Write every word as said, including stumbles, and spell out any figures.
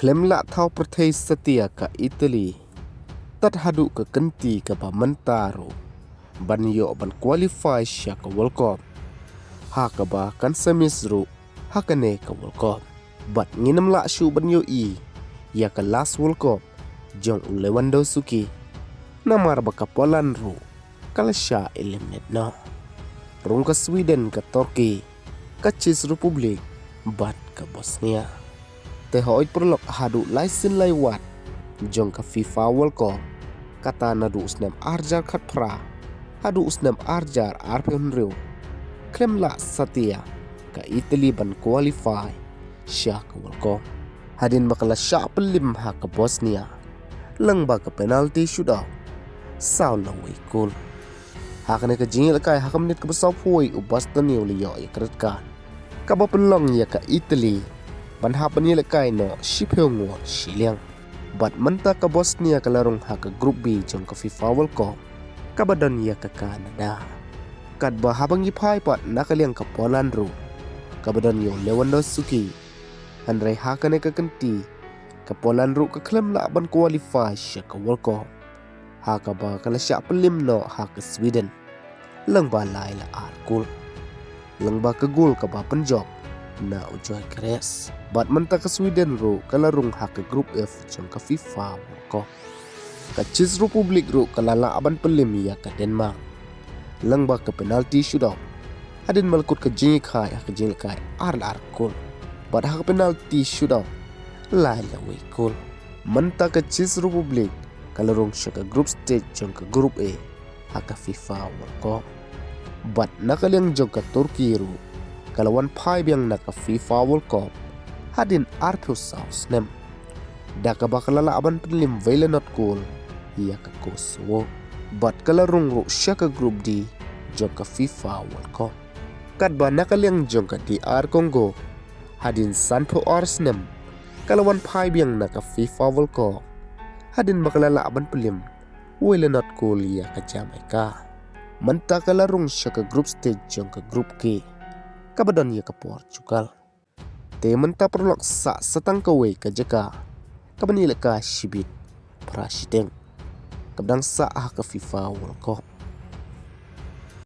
Khlem lah thaw pyrthei satia ka Italy tad haduh ka kynti kaba mynta ruh ban ïoh ban qualify sha ka World Cup, ha kaba kan semi ruh ha kane ka World Cup. Bad ngin ym lah shuh ban ïohi ïa ka last World Cup jong u Lewandowski, namar ba ka Poland ruh ka la shah eliminate noh. Rung ka Sweden, ka Turkey, ka Czech Republic bad ka Bosnia. Te hooid paralok, haduh lai sien lai wat jong ka FIFA World Cup, kata naduh u snem ar hajar khatphra haduh u snem ar hajar arphew hynriew, khlem lah satia ka Italy ban qualify sha ka World Cup, hadien ba ka la shah pynlip ha ka Bosnia lyngba ka penalty shootout saw la wei kol. Ha kane ka jingïalehkai, ha ka minit kaba sawphew wei, u Bastoni u la ïoh ïa ka red card, kaba pynlong ïa ka Italy ban hap ban ïalehkai noh shiphew ngut shiliang. Bad mynta ka Bosnia ka la rung ha ka Group B jong ka FIFA World Cup, kaba don ïa ka Canada. Katba haba ngi phai pat na ka liang ka Poland ruh, kaba don ïa u Lewandowski, hynrei ha kane ka kynti ka Poland ruh ka khlem lah ban qualify sha ka World Cup, ha kaba ka la shah pynlip noh ha ka Sweden lyngba lai la ar kol, lyngba ka gol kaba pynjop na u Gyökeres. Bad mynta ka Sweden ruh ka la rung ha ka Group F jong ka FIFA World Cup. Ka Czech Republic ruh ka la lah ban pynlip ïa ka Denmark lyngba ka penalty shootout, hadien ba la kut ka jingïalehkai ha ka jingïalehkai ar la ar kol, bad ha ka penalty shootout lai la wei kol. Mynta ka Czech Republic ka la rung sha ka group stage jong ka Group A ha ka FIFA World Cup. Bad na ka liang jong ka Turkey ruh ka la wan phai biang na ka FIFA World Cup hadien arphew saw snem, da kaba ka la lah ban pynlip wei la not kol ïa ka Kosovo. Bad ka la rung ruh sha ka Group D jong ka FIFA World Cup. Katba na ka liang jong ka D R Congo, hadien sanphew ar snem, ka la wan phai biang na ka FIFA World Cup, hadien ba ka la lah ban pynlip wei la not kol ïa ka Jamaica. Mynta ka la rung sha ka group stage jong ka Group K, kaba don ïa ka Portugal. Te mynta paralok, sah sa tang kawei ka jaka kaban ïalehkai shibit phra shiteng, kaba dang sah ha ka FIFA World Cup.